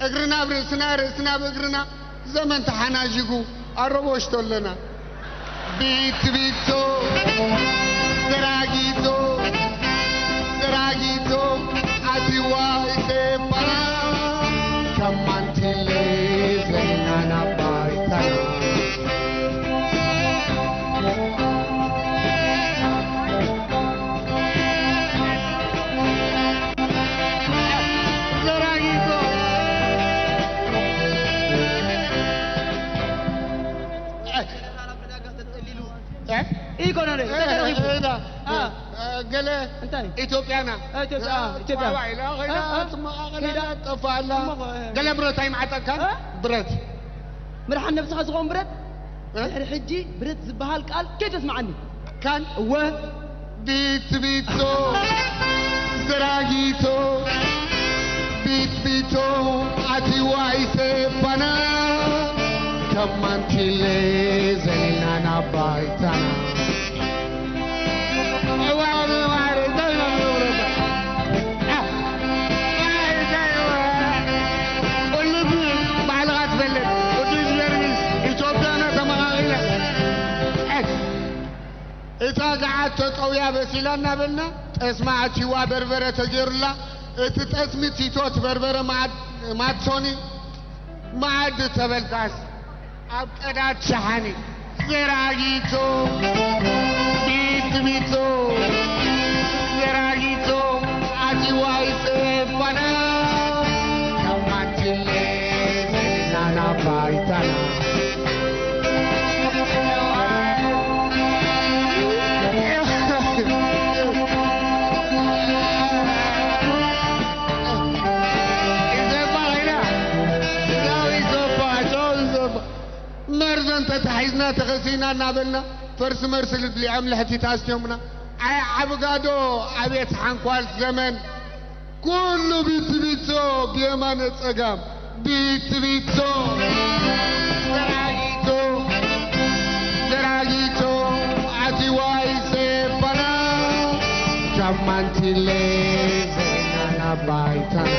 እግርና ብርእስና፣ ርእስና ብእግርና፣ ዘመን ተሓናዥጉ ኣረቦሽቶ ኣለና። ቢት ቢቶ፣ ዘራጊቶ፣ ዘራጊቶ፣ ኣቲዋ ይሴባና፣ ከማንቲሌ ዘለና ባይታና። ዘራጊቶ። እ? ኢኮኖሚ እ፣ ተረኺቡ። እ፣ እ፣ እ፣ አ። እ፣ ገለ እንታይ? ኢትዮጵያና። እ፣ ኢትዮጵያ፣ እ፣ ኢትዮጵያ። ተባባዕ ኢላ ኸይዳ እ፣ እ። ትመቓቐል ከይዳ። ኣላ፣ ጠፋ ኣላ። እሞ፣ እ። ገለ ብረት ኣይመዓጠካን? እ? ብረት። ምድሓን ነብስኻ ዝኸውን ብረት? እ? ድሕሪ ሕጂ ብረት ዝበሃል ቃል ከይተስምዓኒ። ካን? እወ። ቢት ቢቶ፣ ዘራጊቶ፣ ቢት ቢቶ፣ ኣቲዋ ይሴባና፣ ከማንቲሌ ዘለና ባይታና። ባዕልኻ ትፈልጥ። ቅዱስ ጊዮርጊስ፣ ኢትዮጵያና ተመቓቒላ። እታ ገዓት ተጠውያ በሲላ እናበልና፣ ጠስሚ ኣቲዋ በርበረ ተገይሩላ፣ እቲ ጠስሚ ቲቶ፣ እቲ በርበረ ማዕድ-፣ ማትሶኒ፣ መኣዲ ተበልካስ ኣብ ቀዳድ ሸሓኒ። ዘራጊቶ፣ ቢትቢቶ፣ ዘራጊቶ፣ ኣቲዋ ይጽፋና፣ ካብ ማንቲሌ ናና ባይታና። ኢሰፓ ኸይዳ። ቻው ኢሰፓ፣ ቻው ኢሰፓ። መርዘን ተታሒዝና ተኸሲና እናበልና ፈርሲ መርሲ ልብሊዖም ልሕቲት ኣስትዮምና። ኣይ ዓብጋዶ ኣቤት ሓንኳል ዘመን። ኩሉ ቢትቢቶ ብየማነ ጸጋም ቢትቢቶ። ዘራጊቶ፣ ዘራጊቶ፣ ኣቲዋ ኢሰፓና፣ ካብ ማንቲሌ ዜናና ባይታና።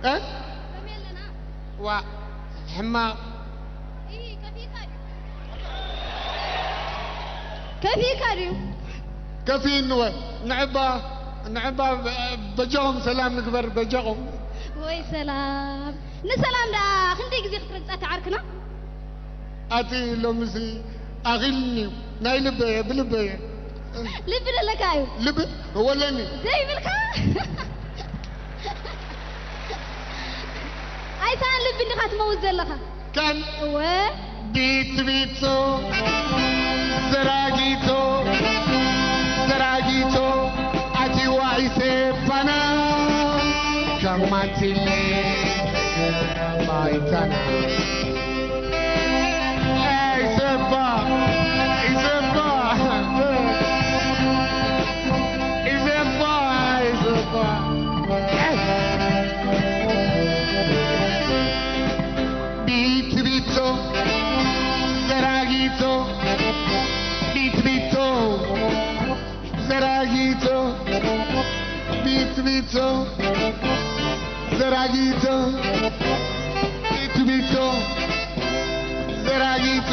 እ? ዋ፣ ሕማቕ። ከፊእካ ድዩ? ከፊእኒ ወ-፣ ንዕባ፣ ንዕባ በጃኹም ሰላም ንግበር፣ በጃኹም። ወይ ሰላም። ንሰላም ደኣ ክንደይ ግዜ ክትረግጻ እታ ዓርክና? ኣቲ ሎምሲ ኣኺልኒ እዩ። ናይ ልበየ፣ ብልበየ። ልቢ ደለካ እዩ። ልቢ ወለኒ። ዘይብልካ? ኣይሳን ልቢ እንዲኻ ትመውት ዘለኻ። ካን እወ። ቢትቢቶ፣ ዘራጊቶ፣ ዘራጊቶ፣ ኣቲዋ ኢሰፓና፣ ካብ ማንቲሌ ባይታና። ኢሰፓ፣ ኢሰፓ፣ ኢሰፓ፣ ኢሰፓ። ቢትቢቶ፣ ዘራጊቶ፣ ቢትቢቶ፣ ዘራጊቶ፣ ቢትቢቶ፣ ዘራጊቶ፣ ቢትቢቶ፣ ዘራጊቶ፣ ቢትቢቶ።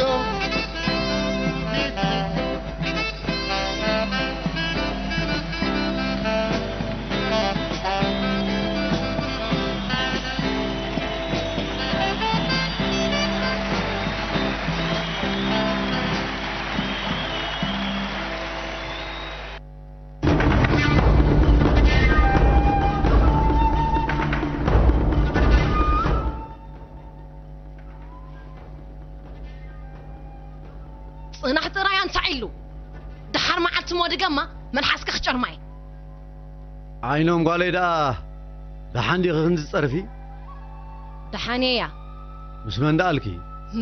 ጽናሕ ጥራይ ኣንሳዒሉ። ደሓር መዓልቲ ሞ ድገማ፣ መልሓስኪ ክጨርማ እየ። ዓይኖም ጓለይ ደኣ ደሓን ዲኺ ክንዲ ጸርፊ? ደሓን እያ። ምስ መን ደኣልኪ?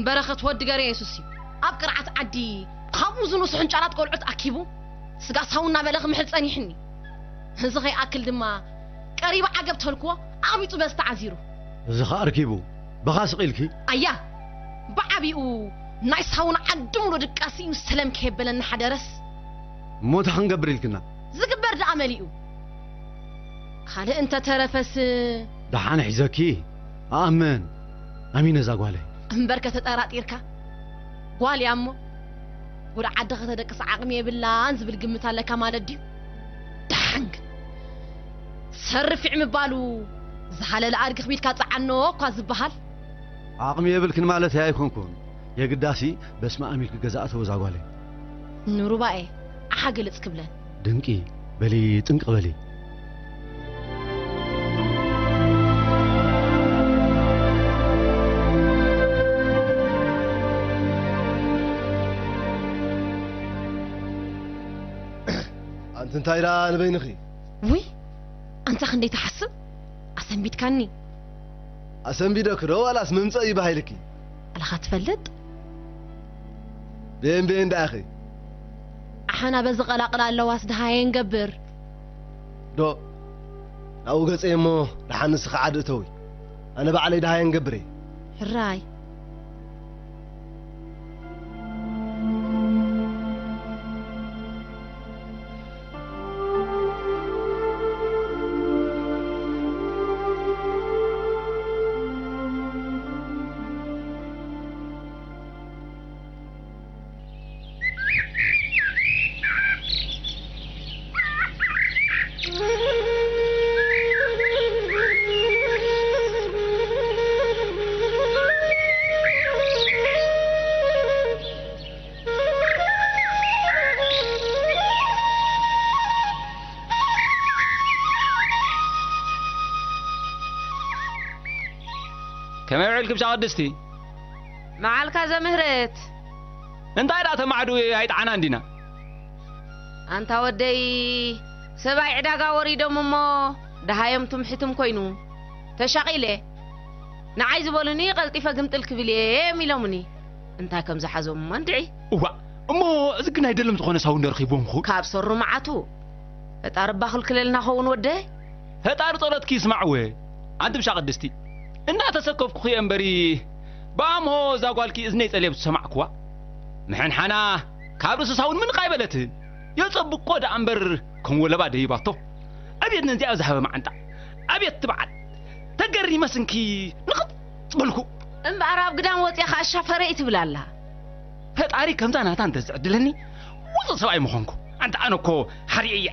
በረኸት ወዲ ገረ የሱስ እዩ። ኣብ ቅርዓት ዓዲ ካብኡ ዝንኡስ ሕንጫላት ቆልዑት ኣኪቡ፣ ስጋ ሳው እናበለ ክምሕል ጸኒሕኒ። እዚ ከይኣክል ድማ ቀሪባ ዓገብ ተልክዎ ኣቢጡ በዚ ተዓዚሩ። እዚ ኸኣ ኣርኪቡ። ብኻ ስቕ ኢልኪ? ኣያ፣ ብዓቢኡ ናይ ሳውን ዓዲ ሙሉ ድቃስ እዩ፣ ሰለም ከየበለና ሓደረስ። እሞ እንታይ ክንገብር ኢልክና? ዝግበር ደኣ መሊኡ። ካልእ እንተተረፈስ? ደሓን ሒዘኪ። ኣኣምን። ኣሚነ እዛ ጓለይ። እምበርከ ተጠራጢርካ? ጓል እያ እሞ፣ ጉድ ዓዲ ከተደቅስ ዓቕሚ የብላን ዝብል ግምት ኣለካ ማለት ድዩ? ደሓን ግን፣ ሰርፊዕ ምባሉ ዝሃለለ ኣድጊ ክቢድካ ጸዓኖ እኳ ዝበሃል። ዓቕሚ የብልክን ማለተይ ኣይኮንኩን። የግዳሲ በስመ ኣም ኢልኪ ገዛ እተዊ እዛ ጓለይ። ንሩባኤ፣ ኣሓ ግልጽ ክብለን። ድንቂ፣ በሊ ጥንቅቕ በሊ። ኣንቲ እንታይ ደኣ ንበይንኺ? ውይ፣ ኣንታ ክንደይ ትሓስብ? ኣሰንቢድካኒ። ኣሰንቢደኪ ዶ ዋላስ ምምጸእ እዩ ባሂልኪ? ኣላኻ ትፈልጥ? ቤን ቤን ደኣኺ? ኣሓና በዚ ቀላቕላ ኣለዋስ ደሃየን ገብር። ዶ፣ ናብኡ ገጸ እሞ ደሓን ንስኺ ዓዲ እተዊ። ኣነ ባዕለይ ደሃየን ገብር እየ። ሕራይ። ከመይ ውዒልኪ ብሻ ቅድስቲ? መዓልካ ዘምህረት። እንታይ ደኣ ተማዕዱ ኣይጠዓናን ዲና? ኣንታ ወደይ፣ ሰብኣይ ዕዳጋ ወሪዶም እሞ ደሃዮም ትምሕትም ኮይኑ ተሻቒለ። ንዓይ ዝበሉኒ ቀልጢፈ ግምጥል ክብል እየ እዮም ኢሎምኒ። እንታይ ከም ዝሓዞም እሞ እንድዒ። እዋእ፣ እሞ እዚ ግን ኣይደለም ዝኾነ ሳውንድ ረኺብዎም ኹ? ካብ ሰሩ መዓቱ። ፈጣሪ እባ ክልክለልና ኸውን ወደይ። ፈጣሪ ጸሎትኪ ይስማዕወ። ኣንቲ ብሻ ቅድስቲ፣ እናተሰከፍኩኺ እየ እምበሪ፣ ብኣምሆ እዛ ጓልኪ እዝነይ ጸልየብ ዝሰማዕኩዋ። ምሕንሓና ካብ ርእሲ ሳውን ምንቕ ኣይበለትን። የጸብቆ ደኣ እምበር ከም ወለባ ደይባቶ። ኣቤት ነዚኣ ዝሃበ መዓንጣ። ኣቤት ትብዓት። ተገሪመስ እንኪ ንቕጽ በልኩ። እምበኣር ኣብ ግዳም ወጺኣ ኸኣ ሻፈረ እዩ ትብል ኣላ። ፈጣሪ ከምዛ ናታ እንተ ዝዕድለኒ ውጹእ ሰብኣይ ምኾንኩ። ኣንታ ኣነ እኮ ሓሪየያ፣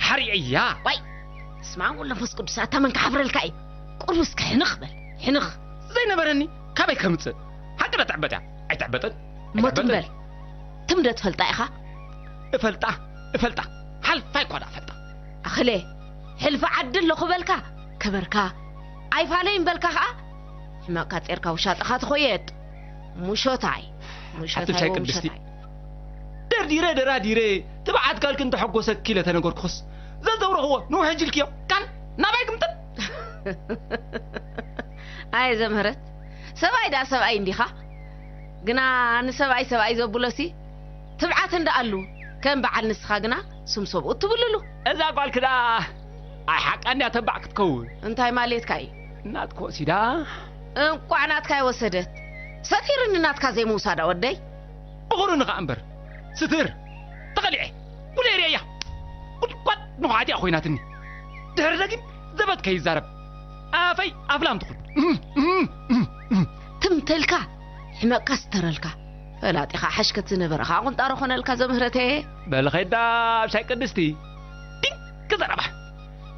ሓሪየያ። ዋይ፣ ስማ ወመንፈስ ቅዱስ፣ ኣታ መን ክሓብረልካ እዩ? ቁሩብ እስከ ሕንኽ በል፣ ሕንኽ። ዘይነበረኒ ካበይ ከምጽእ? ሓቂ ዶ ትዕበጥ እያ? ኣይትዕበጥን? እሞ ኣይትዕበጥን። ትም በል። ትም ዶ ትፈልጣ ኢኻ? እፈልጣ፣ እፈልጣ። ሓልፋይ እኳ ደኣ እፈልጣ። ኣኽለ፣ ሕልፊ ዓዲ ኣለኹ በልካ፣ ከበርካ። ኣይፋለይን በልካ ኸኣ፣ ሕመቕካ ጼርካ ውሻጠኻ ትኾየጥ። ሙሾታይ፣ ኣቲ ሙሾታይ ብሻይ ቅድስቲ። ወሙሾታይ። ደርዲረ ደራዲረ፣ ትብዓት ጋልኪ እንተሐጎሰኪ ኢለ ተነገርኩኽስ፣ ዘዘውረኽዎ ንውሕጅ ኢልክዮ። ካን ናባይ ግምጥል። ኣየ ዘምህረት፣ ሰብኣይ ደኣ ሰብኣይ እንዲኻ። ግና ንሰብኣይ ሰብኣይ ዘብሎሲ ትብዓት እንደኣሉ፣ ከም በዓል ንስኻ ግና ስም ሰብኡ ትብልሉ። እዛ ጓልኪ ደኣ ኣይ ሓቃ እንድያ ተባዕ ክትከውን። እንታይ ማለትካ እዩ? ናትካ ወሲዳ። እንቋዕ ናትካ ይወሰደት። ሰቲርኒ ናትካ ዘይምውሳዳ ወደይ። ብኹርኒ ኸኣ እምበር። ስትር። ተቐሊዐ። ጉደይ ርእያ። ጉድጓድ ንኹዓት እያ ኮይናትኒ። ድሕሪ ደጊም ዘበት ከይዛረብ። ኣፈይ ኣፍላም ትኹን። እም፣ እም፣ እም፣ እም። ትምተልካ። ሕመቕካ ስተረልካ። ፈላጢኻ ሓሽከት ዝነበረ ኸኣ ቁንጣሮ ኾነልካ ዘምህረተየ። በል ኸይዳ ኣብ ሻይ ቅድስቲ። ድንቂ ዘረባ።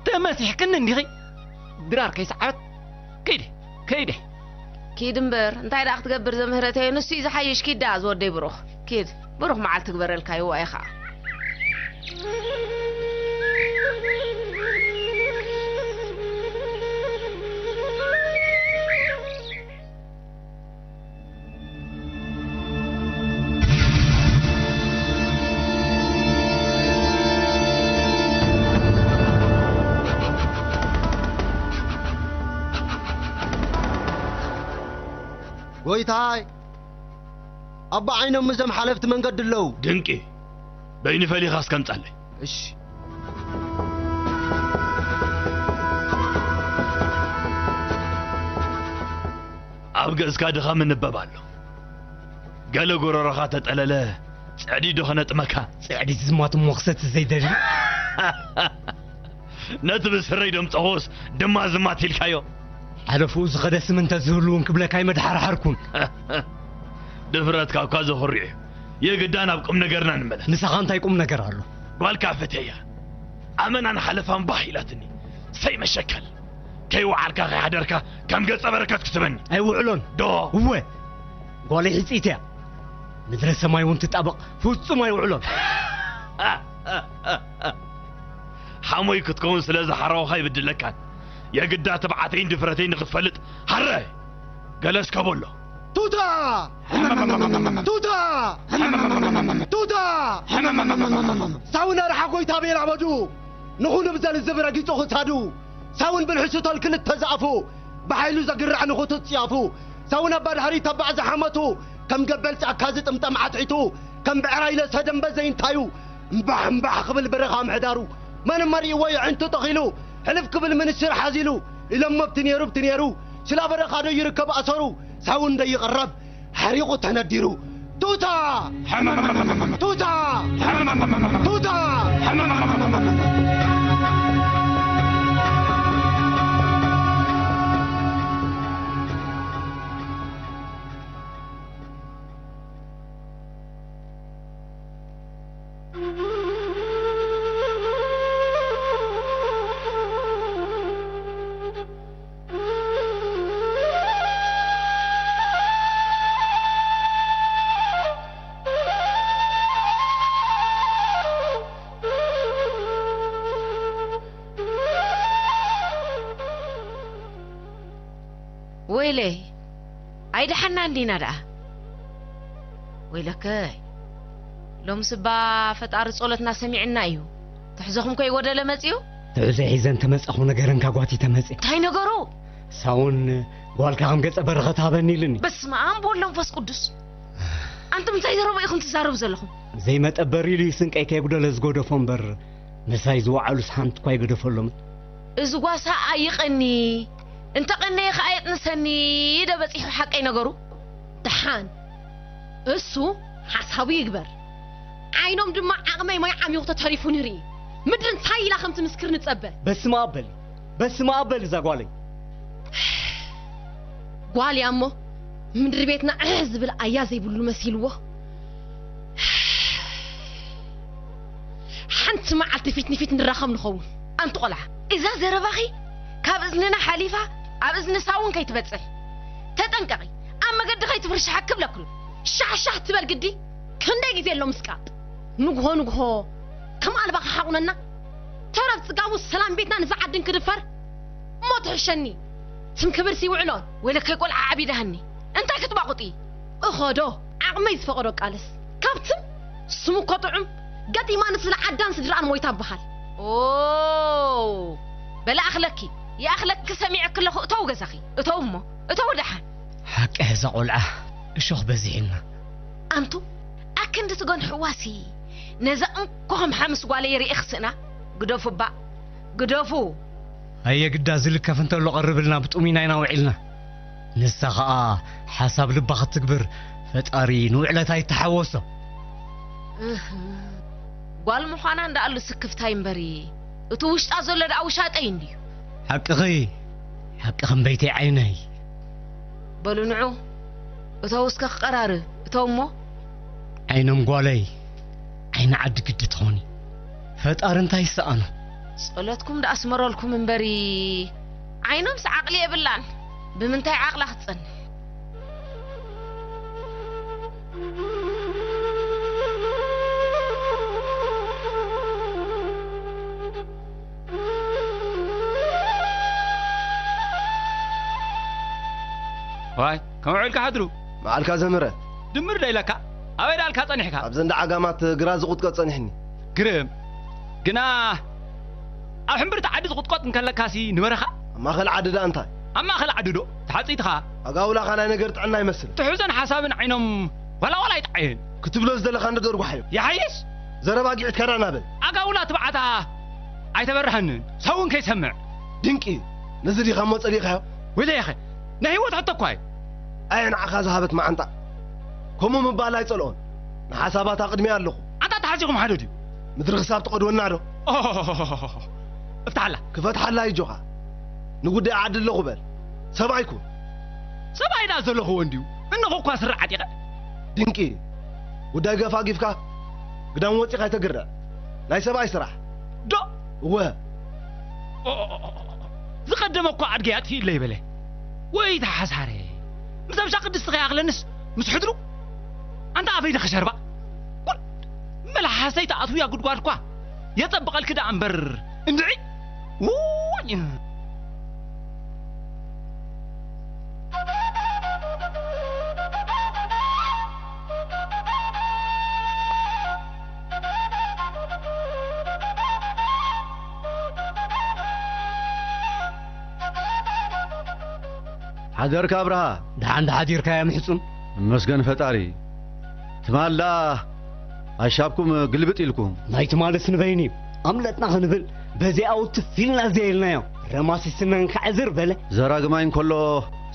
ተመሲሕክኒ እንዲኺ። ድራር ከይሰዓበት። ከይደ፣ ከይደ። ኪድ እምበር፣ እንታይ ደኣ ክትገብር ዘምህረተየ? ንሱ እዩ ዝሓይሽ። ኪድ ደኣ ዝወደይ ብሩኽ። ኪድ፣ ብሩኽ መዓልቲ ግበረልካ ይዋየ ኸኣ። ጎይታይ፣ ኣባ ዓይኖም እዞም ሓለፍቲ መንገዲ ኣለዉ። ድንቂ። በይኑ ፈሊኻ እስከ ኣምጻለይ። እሺ። ኣብ ገጽካ ድኻ ምንበብ ኣሎ። ገለ ጎረሮኻ ተጠለለ፣ ጽዕዲ ዶ ኸነጥመካ? ጽዕዲ ዝማት ሞኽሰት ዘይደሊ። ነቲ ብስረይ ደምጸኹስ ድማ ዝማት ኢልካዮ። ሓለፍኡ ዝኸደ ስም እንተ ዝህሉ እውን ክብለካ ኣይመድሓርሓርኩን። ድፍረትካ እኳ ዘኹርዕ እዩ። የግዳ ናብ ቁም ነገርና ንመለስ። ንሳኻ እንታይ ቁም ነገር ኣሎ? ጓልካ ፈተያ። ኣመናን ሓለፋን ባህ ኢላትኒ። ሰይ መሸከል። ከይወዓልካ ከይሓደርካ ከም ገጸ በረከት ክትበኒ። ኣይውዕሎን። ዶ? እወ። ጓለይ ሕጽይቲ እያ። ምድረ ሰማይ እውን ትጣበቕ። ፍጹም ኣይውዕሎን። ሓሞይ ክትከውን ስለ ዝሓረኹኻ ይብድለካን። የግዳ ትብዓተይን ድፍረተይን ንኽትፈልጥ ሃረ! ገለ እስከ በሎ። ቱታ! ቱታ! ቱታ! ሳውን ኣርሓ ጎይታ ቤላ በዱ! ንኹሉ ብዘልዝብ ረጊጹ ክሳዱ! ሳውን ብልሕሱ ተል ክልተ ዝኣፉ! ብሓይሉ ዘግርዕ ንኹቱ ጽያፉ! ሳውን ኣባ ድሕሪት ተባዕ ዝሓመቱ! ከም ገበል ጫካ ዝጥምጠም ዓትዒቱ! ከም ብዕራይ ለሰ ደንበ ዘይንታዩ! እምባሕ እምባሕ ክብል በረኻ ምሕዳሩ! መን መሪእዎ የዕንቱ ተኺሉ! ሕልፍ ክብል ምንሽር ሓዚሉ! ኢሎም መብቲ ነይሩ ብቲ ነይሩ! ስላ በረኻ ዶ ይርከብ ኣሰሩ! ሳውን ዶ ይቕረብ! ሓሪቑ ተነዲሩ! ቱታ! ቱታ! ቱታ! ወይለይ፣ ኣይደሓናን ዲና ደኣ? ወይለከይ፣ ሎምስ እባ ፈጣሪ ጸሎትና ሰሚዕና እዩ። ትሕዘኹም ከይጎደለ መጺኡ? ትሕዞ ሒዘ እንተመጻኹ ነገረንካ ጓቲተ መጺእ። እንታይ ነገሩ? ሳውን ጓልካ ከም ገጸ በረኸት ሃበኒ ኢሉኒ። በስመ ኣብ ወወልድ ወመንፈስ ቅዱስ። ኣንቱም እንታይ ዘረባ ኢኹም ትዛረቡ ዘለኹም? ዘይመጠበሪ ኢሉ እዩ ስንቀይ ከየጉደለ ዝገደፎ እምበር፣ ምሳይ ዝወዓሉስ ሓንቲ እኳ ኣይገደፈሎምን። እዚ ጓሳ ኣይቐኒ፣ እንተቐነየ ኸኣ የጥንሰኒ ኢደ በጺሑ ሓቀይ ነገሩ። ደሓን እሱ ሓሳቡ ይግበር። ዓይኖም ድማ ዓቕመይ ማይ ዓሚኹ ተተሪፉ ንርኢ። ምድሪ እንታይ ኢላ ከም ትምስክር ንጸበ። በስመ ኣብ በሊ፣ በስመ ኣብ በሊ እዛ ጓለይ። ጓል እያ እሞ ምድሪ ቤትና ዕህ ዝብል ኣያ ዘይብሉ መሲልዎ። ሓንቲ መዓልቲ ፊት ንፊት ንራኸብ ንኸውን። ኣንቲ ቆልዓ፣ እዛ ዘረባኺ ካብ እዝንና ሓሊፋ ኣብ እዝኒ ሳውን ከይትበጽሕ ተጠንቀቒ። ኣብ መገዲ ከይትፍርሽሓ ክብለክሉ። ሻሕሻሕ ትበል ግዲ። ክንደይ ግዜ ኣሎ ምስቃጥ? ንግሆ ንግሆ ከም ኣልባ ክሓቑነና። ተረፍ ጽጋቡ ሰላም ቤትና ንዝዓድን ክድፈር። እሞ ትሕሸኒ። ትም ክብርሲ ይውዕሎን። ወይለከይ ቆልዓ ዓቢዳሃኒ። እንታይ ክትባቑጢ? እኸዶ፣ ዓቕመይ ዝፈቐዶ ቃልስ። ካብትም ስሙ እኮ ጥዑም። ገጢማ ንስለ ዓዳን ስድራኣን ሞይታ በሃል። ኦ፣ በለ ኣኽለኪ። ይኣኽለኪ ሰሚዐኪ ኣለኹ። እተው ገዛኺ። እተው እሞ። እተው ደሓን። ሓቂ እዛ ቆልዓ እሾኽ በዚሕልና። ኣንቱ ኣክንዲ ትገንሕዋሲ ነዛ እንኮ ከም ሓምስ ጓለይ ርኢ ክስእና። ግደፉ እባ ግደፉ። ኣየ ግዳ ዝልከፍ እንተሎ ቀርብልና ብጡሚና ኢና ውዒልና። ንሳ ኸኣ ሓሳብ ልባ ክትግብር ፈጣሪ ንውዕለታ ይተሓወሶ። እህ፣ ጓል ምዃና እንዳኣሉ ስክፍታይ እምበሪ እቲ ውሽጣ ዘሎ ደኣ ውሻጠይ እንድዩ። ሓቅኺ ሓቅኺ እምበይተይ ዓይነይ። በሉ ንዑ እተው እስከ ክቐራርብ እተው እሞ። ዓይኖም ጓለይ ዓይኒ ዓዲ ግዲ ትኾኒ። ፈጣሪ እንታይ ይሰኣኖ? ጸሎትኩም ደኣ ኣስመረልኩም እምበሪ ዓይኖምስ ዓቕሊ የብላን። ብምንታይ ዓቕላ ክትጸንሕ? ዋይ፣ ከም ውዕልካ ሓድሩ። መዓልካ ዘምረ። ድምር ዶ ኢለካ? ኣበይ ዳልካ ጸኒሕካ? ኣብዘን ደዓጋማት ግራ ዝቑጥቀጥ ጸኒሕኒ። ግርም። ግና ኣብ ሕምብርቲ ዓዲ ዝቑጥቀጥ እንከለካሲ ንበረኻ? ኣብ ማእከል ዓዲ ደኣ እንታይ? ኣብ ማእከል ዓዲ ዶ? ተሓጺትኻ? ኣጋውላኻ ናይ ነገር ጥዕና ይመስል። ትሕዘን ሓሳብን ዓይኖም ዋላ ዋላ ኣይጠዓየን። ክትብሎ ዝደለኻ እንዶ ደርጓሓዮ። ይሓይሽ? ዘረባ ጊዕትካ ደኣ ናበል። ኣጋውላ ትብዓታ ኣይተበርሃንን። ሰው እውን ከይሰምዕ። ድንቂ። ነዚ ዲኻ እሞ ጸሊእኻዮ? ወይለየኸ፣ ናይ ህይወት ሕቶ እኳ እዩ። ኣየ ንዓኻ ዝሃበት መዓንጣ። ከምኡ ምባል ኣይጸልኦን። ንሓሳባታ ቅድሚያ ኣለኹ። ኣንታ ተሓዚኹም ሓደ ድዩ? ምድሪ ክሳብ ትቐድወና ዶ? ኦሆሆሆሆሆ። እፍትሓላ። ክፈትሓላ ይጆኻ። ንጉዳይ ዓዲ ኣለኹ በል። ሰብኣይ ኩን። ሰብኣይ ደኣ ዘለኹዎ እንድዩ። እንኹ እኳ ስረ ዓጢቐ። ድንቂ። ጉዳይ ገፋ ጊፍካ ግዳም ወጺኻ ኣይተግርዕ። ናይ ሰብኣይ ስራሕ። ዶ? እወ። ኦ፣ ኦ፣ ኦ፣ ኦ፣ ኦ። ዝቐደመ እኳ ኣድገ ኣጥፊእለይ በለ። ወይ ተሓሳረ። ምስ ኣብሻ ቅድስቲ ከይኣኽለንስ ምስ ሕድሩ። ኣንታ ኣፈይ ደኸሸርባ። ጉድ። መልሓሰይ ተኣትውያ ጉድጓድ እኳ የጸብቐልኪ ደኣ እምበር እንድዒ። ውይ። ሓደርካ ኣብርሃ። ደሓን ዶ ሓዲርካ እያ ምሕጹን? እመስገን ፈጣሪ። ትማል ደኣ ኣሻብኩም ግልብጥ ኢልኩም። ናይ ትማልስ ንበይኑ እዩ። ኣምለጥና ክንብል በዚኣ ውትፍ ኢልና ዘየልናዮ። ረማሲስና እንካዕ ዝር በለ። ዘራግማይ እንከሎ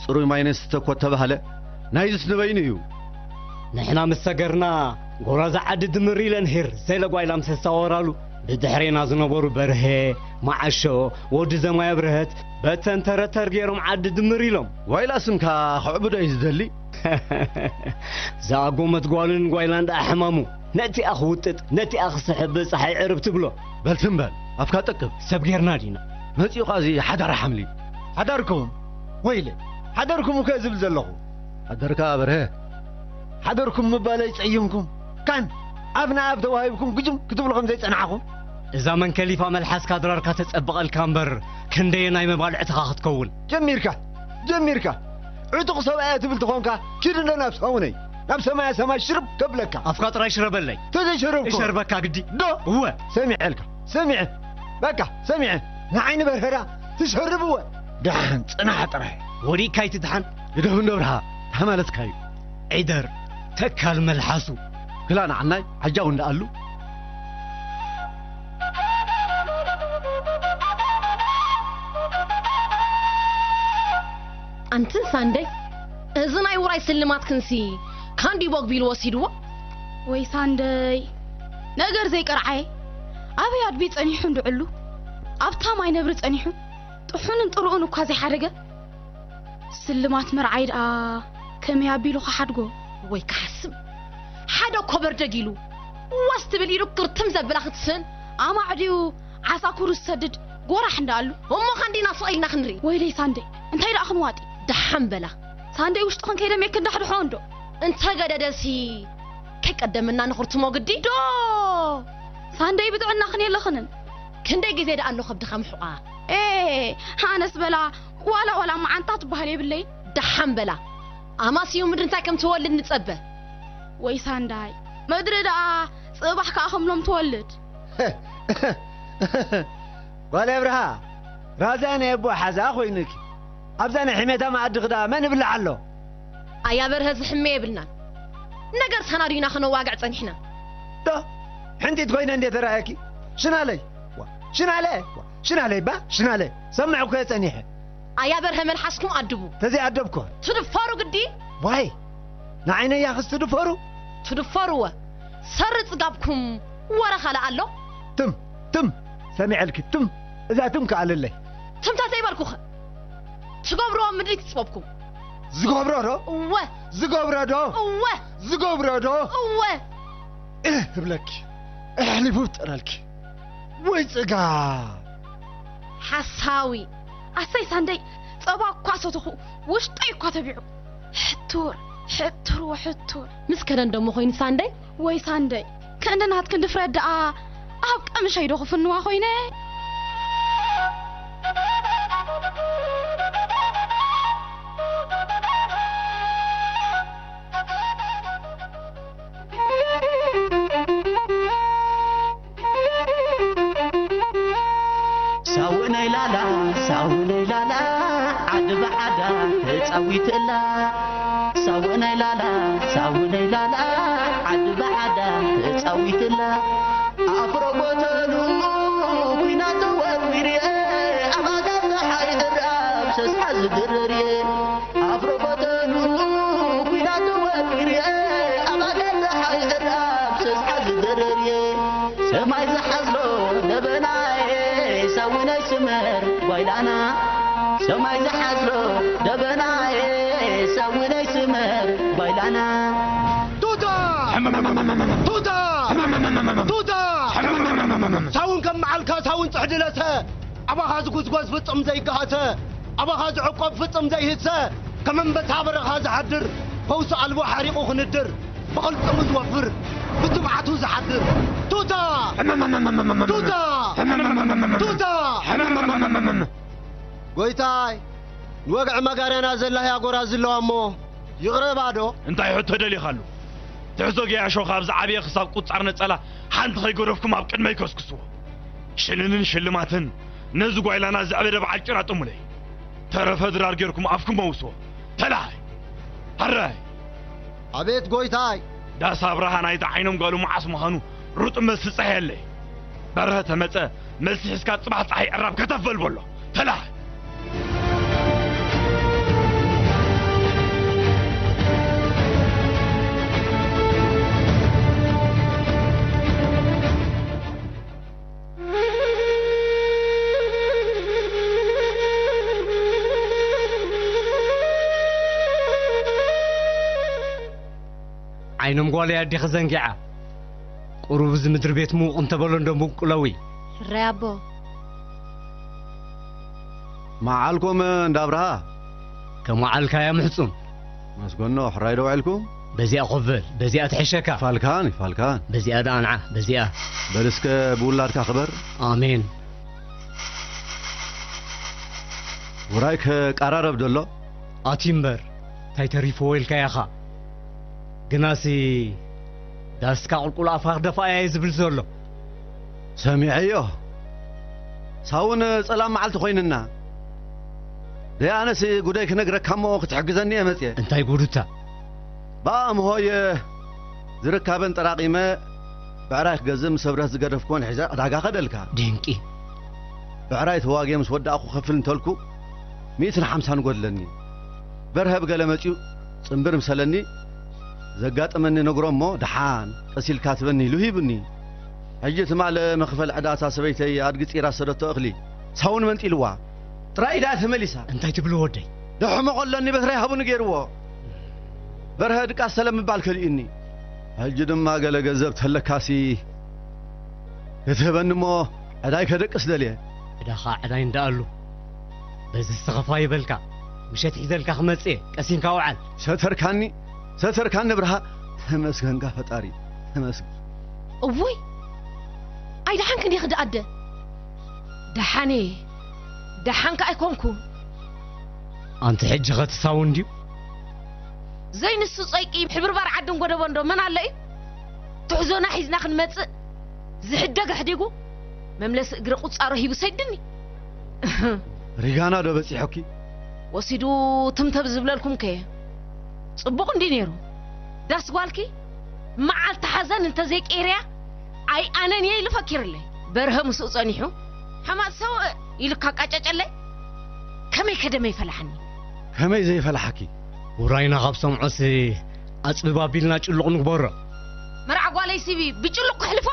ጽሩይ ማይ ነስተ እኮ ተባህለ። ናይዝስ ንበይኑ እዩ። ንሕና ምስ ሰገርና ጎራዛ ዓዲ ድምር ኢለን ሄር ዘለ ጓይላ ምስ ኣሳወራሉ ብድሕሬና ዝነበሩ በርሀ፣ መዓሾ፣ ወዲ ዘማይ ኣብርሀት በተን ተረተር ገይሮም ዓዲ ድምር ኢሎም። ዋይላ ስምካ ክዕብዶ እዩ ዝደሊ። ዝኣጎመት ጓልን ጓይላን ደኣ ሕማሙ። ነቲኣ ክውጥጥ፣ ነቲኣ ክስሕብ ጸሓይ ዕርብ ትብሎ። በል ትም በል፣ ኣፍካ ጠቅብ። ሰብ ጌርና ዲና? መጺኡኻ እዚ ሓዳር ሓምሊ። ሓዳርኩም? ወይለ፣ ሓዳርኩም እኮ እየ ዝብል ዘለኹ። ሓደርካ በርሀ። ሓደርኩም ምባለይ ጸይምኩም። ካን ኣብ ንኣብ ተዋሂብኩም ግጅም ክትብሉ ከም ዘይጸናሕኹም። እዛ መንከሊፋ መልሓስካ ድራርካ ተጸብቐልካ እምበር ክንደየናይ መባልዕትኻ ክትከውን። ጀሚርካ፣ ጀሚርካ። ዕጡቕ ሰብኣይ ትብል ተኾንካ፣ ኪድ እንዶ ናብ ሳውነይ፣ ናብ ሰማያ ሰማይ ሽርብ ከብለካ። ኣፍካ ጥራይ ሽረበለይ። ተዘይሸረብኩ። እሸርበካ ግዲ። ዶ? እወ። ሰሚዐልካ፣ ሰሚዐ። በቃ፣ ሰሚዐ። ንዓይኒ በርሀራ ትሸርብወ። ደሓን ጽናሕ ጥራይ። ወዲእካ ኣይትድሓን። ግደፍ እንዶ ብርሃ፣ ተመለስካዩ። ዒደር፣ ተካል መልሓሱ። ክላ ንዓናይ፣ ዓጃው እንዳኣሉ። ኣንትን ሳንደይ፣ እዚ ናይ ውራይ ስልማትክንሲ ካንዲ ቦግቢል ወሲድዎ? ወይ ሳንደይ፣ ነገር ዘይቀርዓየ። ኣበይ ኣድቢ ጸኒሑ እንድዕሉ? ኣብታ ማይ ነብሪ ጸኒሑ፣ ጥሑንን ጥሩኡን እኳ ዘይሓደገ። ስልማት መርዓይ ደኣ ከመይ ኣቢሉ ክሓድጎ? ወይ ክሓስም። ሓደ እኮ በርደግ ኢሉ ዋስ ትብል ኢሉ ክርትም ዘብላ ክትስእን። ኣማዕድዩ ዓሳኩሩ ዝሰድድ ጎራሕ እንዳኣሉ። እሞ ኸንዲና ስቕ ኢልና ክንርኢ። ወይለይ ሳንደይ፣ እንታይ ደኣ ክንዋጢ? ደሓን በላ። ሳንደይ ውሽጥኽን ከይደሜ ክንዳሕድሖ እንዶ። እንተ ገደደሲ ከይቀደመና ንኽርትሞ ግዲ። ዶ! ሳንደይ ብጥዕናኽን የለኽንን። ክንደይ ግዜ ደኣ ኣሎ ከብድኻ ምሕቋ? ኤ፣ ሃነስ በላ፣ ዋላ ዋላ መዓንጣ ትበሃል የብለይ። ደሓን በላ። ኣማስዩ ምድሪ እንታይ ከም ትወልድ ንጸበ። ወይ ሳንዳይ፣ ምድሪ ደኣ ጽባሕ ከኣ ከምሎም ትወልድ። ጓል ኣብርሃ፣ ራዛ ናይ ኣቦ ሓዛ ኮይኑኪ። ኣብዛ ናይ ሕሜታ መኣድኺ ደኣ መን ይብላዕ ኣሎ? ኣያ በርሀ ዝሕመ የብልናን። ነገር ሰናዲና ክነዋግዕ ጸኒሕና። ዶ፣ ሕንጢት ኮይነ እንዴ ተራእየኪ? ሽናለይ፣ ዋ፣ ሽናለ፣ ዋ፣ ሽናለይ ባ፣ ሽናለ። ሰምዕ እኮ እየ ጸኒሐ። ኣያ በርሀ መልሓስኩም ኣድቡ። ተዘይ ኣደብኮ። ትድፈሩ ግዲ? ዋይ፣ ንዓይነይ ያኽስ ትድፈሩ? ትድፈሩወ። ሰሪ ጽጋብኩም ወረ ካልእ ኣሎ? ትም፣ ትም፣ ሰሚዐልኪ፣ ትም። እዛ ትም ከኣለለይ። ትምታ ዘይበልኩኸ? ትገብርዎ ምድሪ ትጽበብኩም። ዝገብሮ ዶ? እወ። ዝገብሮ ዶ? እወ። ዝገብሮ ዶ? እወ። እህ እብለኪ። ኣሕሊፉ ፍጠረልኪ። ወይ ጽጋ። ሓሳዊ። ኣሰይ ሳንደይ፣ ጸባ እኳ ሰተኹ፣ ውሽጠይ እኳ ተቢዑ። ሕቱር፣ ሕቱር ወሕቱር። ምስ ከደን ደሞ ኮይኑ ሳንደይ? ወይ ሳንደይ፣ ክንዲ ናትክን ድፍረት ደኣ ኣብ ቀምሸይ ዶ ክፍንዋ ኮይነ? ሳውእነይ ላላ ሳውእነይ ላላ ዓዲ ብዓዳ ተጻዊትላ። ሳውእነይ ላላ ሳውእነይ ላላ ዓዲ ብዓዳ ተጻዊትላ። ኣፍሮ ጎተኑ ኩናት ተወርዊርየ ኣባጋ ፀሓይ እራብ ሰስሓ ዝግርርየ ኣፍሮ ጎተኑ ስመር ጓይላና ሰማይ ዝሓዝሎ ደበናዬ ሰውነይ ስመር ጓይላና ቱታ! ቱታ! ቱታ! ሳውን ከም መዓልካ ሳውን ጽሕድለተ ኣባኻ ዝጉዝጎዝ ፍጽም ዘይገሃተ ኣባኻ ዝዕቆብ ፍጽም ዘይህሰ ከም ኣንበሳ በረኻ ዝሓድር ፈውሲ ኣልቦ ሓሪቑ ክንድር ብቕልጽሙ ዝወፍር ብትብዓቱ ዝሓድር ቱታ! ቱታ! ቱታ! ጎይታይ ንወግዒ መጋርያና ዘላ ህያጎራ ዝለዋ እሞ ይቕረባ ዶ? እንታይ ሕቶ ደሊኻሉ? ትሕዞ ገያሾ ካብ ዝዓበየ ክሳብ ቁጻር ነጸላ ሓንቲ ከይገደፍኩም ኣብ ቅድመይ ከስክስዎ። ሽልንን ሽልማትን ነዚ ጓይላና ዘዕበደ በዓል ጭራ ጥሙለይ። ተረፈ ድራር ጌርኩም ኣፍኩም መውስዎ። ተላሃይ! ሃራይ! ኣቤት ጎይታይ! ዳስ ኣብርሃ ናይታ ዓይኖም ጓሉ መዓስ ምዃኑ ሩጥ መልሲ ጸሐየለይ። በርሀ ተመጸ፣ መልሲ ሒዝካ ጽባሕ ጸሓይ ዕራብ ከተፍ በል በሎ። ተላሃይ! ዓይኖም ጓለይ ኣዴኺ ዘንጊዓ። ቁሩብ እዚ ምድሪ ቤት ምውቕ እንተበሎ እንዶ ምውቅለዊ። ሕራይ ኣቦ። መዓልኩም እንዳ ኣብርሃ። ከም መዓልካያ ምሕጹን። መስገኖ፣ ሕራይ ዶ ውዒልኩም? በዚኣ ኮፍ በል፣ በዚኣ ትሕሸካ። ፋልካን፣ ፋልካን። በዚኣ ደኣ ንዓ፣ በዚኣ። በል እስከ ብውላድካ ክበር። ኣሜን። ውራይ ከቃራረብ ደሎ? ኣቲ እምበር፣ እንታይ ተሪፍዎ ኢልካ ኢኻ? ግናሲ፣ ዳስካ ቁልቁል ኣፍካ ክደፍኣያ እየ ዝብል ዘሎ። ሰሚዐዮ። ሳውን ጸላም መዓልቲ ኮይንና። ደይ ኣነስ ጉደይ ክነግረካ እሞ ክትሕግዘኒ እየ መጽየ። እንታይ ጉድታ? ብኣምሆየ ዝርካበን ጠራቒመ ብዕራይ ክገዝእ ምስ ህብረት ዝገደፍኩወን ሒዘ ዕዳጋ ከደልካ። ድንቂ። ብዕራይ ተዋግየ ምስ ወዳእኩ ከፍል እንተልኩ ሚእትን ሓምሳን ጎድለኒ። በርሀ ብገለ መጺኡ ጽንብር ምሰለኒ ዘጋጠመኒ ነግሮ እሞ ደሓን ቀሲልካ ትበኒ ኢሉ ሂቡኒ። ሕጂ ትማል መኽፈል ዕዳ እታ ሰበይተይ ኣድጊ ጺራ ዝሰደቶ እኽሊ ሳውን መንጢልዋ። ጥራይ ኢዳ ተመሊሳ። እንታይ ትብሉ ወደይ? ደሕሞ ከሎኒ በትረይ ሃቡኒ ገይርዎ። በርሀ ድቃስ ሰለም ምባል ከሊኡኒ። ሕጂ ድማ ገለ ገንዘብ ተለካሲ ክትህበኒ እሞ ዕዳይ ከደቅስ ደልየ። ዕዳኻ ዕዳይ እንዳኣሉ በዚ ዝተኸፋ ይበልካ። ምሸት ሒዘልካ ክመጽእ እየ። ቀሲንካ ውዓል። ሰተርካኒ፣ ሰተርካኒ ብርሃ። ተመስገንካ ፈጣሪ፣ ተመስገን። እውይ! ኣይደሓንክን ዲኺ ደኣደ? ደሓን እየ። ደሓንካ ኣይኮንኩን። ኣንቲ ሕጂ ኸ ትሳውን ድዩ? ዘይንሱ ጸይቂ ሕብርባር ዓድን ጎደቦን ዶ መን ኣሎ እዩ? ትሕዞና ሒዝና ክንመጽእ ዝሕደግ ኣሕዲጉ መምለሲ እግሪ ቁጻሮ ሂቡ ሰይድኒ። ሪጋና ዶ በጺሖኪ? ወሲዱ ትምተብ ዝብለልኩም ከየ ጽቡቕ እንዲ ነይሩ። ዳስ ጓልኪ መዓልቲ ሓዘን እንተዘይቀይርያ ኣይ ኣነን እየ ኢሉ ፈኪርለይ። በርሀ ምስኡ ጸኒሑ ሓማት ሰው ኢሉ ካቃጨጨለይ። ከመይ ከደመይ ፈላሓኒ። ከመይ ዘይፈላሓኪ? ውራይና ካብ ሰምዖስ ኣጽብብ ኣቢልና ጭሉቕ ንግበሮ። መርዓ ጓለይሲ ብጭሉቕ ክሕልፎ?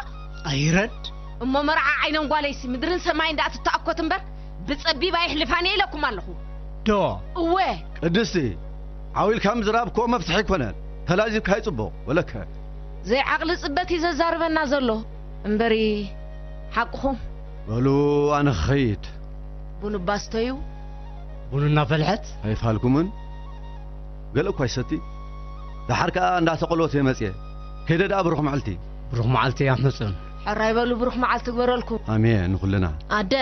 ኣይረድ። እሞ መርዓ ዓይኖም ጓለይሲ ምድርን ሰማይን ደኣ ትተኣኮት እምበር ብጸቢብ ኣይሕልፋን እየ ኢለኩም ኣለኹ። ዶ? እወ። ቅድስቲ፣ ዓው ኢልካ ምዝራብ እኮ መፍትሒ ኣይኮነን። ተላዚብካ ይጽቡቕ፣ ወለከ። ዘይዓቕሊ ጽበት እዩ ዘዛርበና ዘሎ እምበሪ ሓቅኹም። በሉ ኣነ ክኸይድ። ቡን እባ ስተዩ። ቡን እናፈልሐት? ኣይፋልኩምን? ገለ እኳ ይሰቲ። ደሓር ከኣ እንዳተቐልወት እየ መጽየ። ከይደ ደኣ ብሩኽ መዓልቲ። ብሩኽ መዓልቲ እያ ሕጹን። ሕራይ በሉ ብሩኽ መዓልቲ ግበረልኩም። ኣሜን ንኹልና። ኣደ፣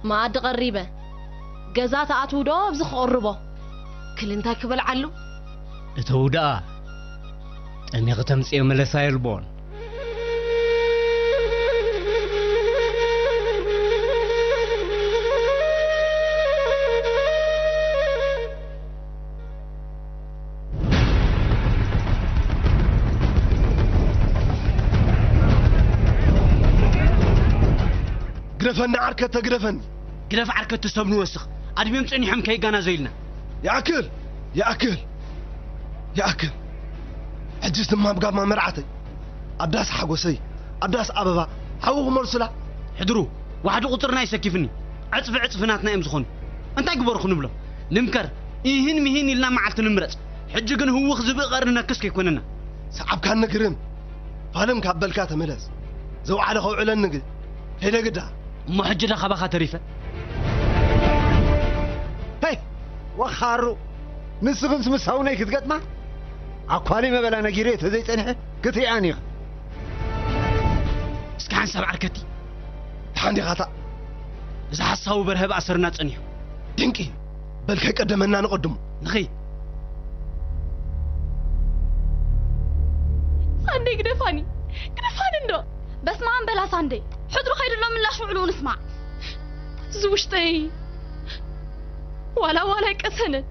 መኣዲ ቀሪበ። ገዛ ትኣትዉ ዶ ኣብዚ ክቕርቦ? ክል እንታይ ክበልዓሉ? እተው ደኣ። ጠሚኺ ተምጽዮ መለሳ የልቦን። ግደፈኒ ዓርከ ተግደፈኒ። ግደፍ ዓርከ ተሰብ ንወስኽ። ኣድሚኦም ጸኒሖም ከይጋናዘዩልና። ይኣክል! ይኣክል! ይኣክል! ሕጅስ ድማ ኣብ ጋማ መርዓተይ፣ ኣብ ዳስ ሓጎሰይ፣ ኣብ ዳስ ኣበባ ሓዊ ክመልሱላ። ሕድሩ፣ ዋሕዲ ቁፅርና ይሰኪፍኒ። ዕፅፊ ዕፅፊ ናትና እዮም ዝኾኑ። እንታይ ግበሩ ክንብሎም? ንምከር፣ ኢህን ሚህን ኢልና መዓልቲ ንምረፅ። ሕጂ ግን ህውኽ ዝብእ ቀርኒ ነክስ ከይኮነና። ሰዓብካኒ ግርም። ፋልም ካብ በልካ ተመለስ። ዘውዓለ ከውዕለኒ ግን ከይደ ግዳ። እሞ ሕጂ ዳ ካባኻ ተሪፈ? ሄይ፣ ወኻሩ፣ ንስኽንስ ምስ ሳውነይ ክትገጥማ? ኣኳሊ መበላ ነጊረ ተዘይጸንሐ ክትሪኣን ኢኻ። እስኪ ሓንሳብ ዓርከቲ። ተሓንዲኻታ። እዚ ሓሳዊ በርሀ ብኣሰርና ጸኒሑ። ድንቂ። በል ከይቀደመና ንቐድሙ። ንኸይ። ሳንደይ ግደፋኒ፣ ግደፋኒ እንዶ። በስመ ኣብ በላ ሳንደይ። ሕድሩ ከይድሎ ምላሽ ውዕልኡ ንስማዕ። እዚ ውሽጠይ ዋላ ዋላ ኣይቀሰነን።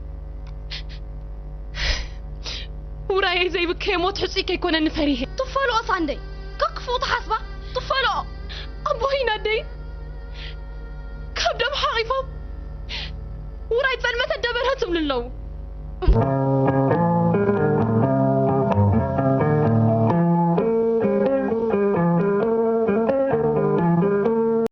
ውራየይ ዘይብከየ ሞት ሕጹይ ከይኮነኒ ፈሪሄ። ትፈለኦ ሳንደይ፣ ከክፉኡ ትሓስባ ትፈለኦ። ኣቦይን ኣደይን ከብዶም ሓቒፎም ውራይ ጸልመተ ደበረ ትብሉ ኣለዉ።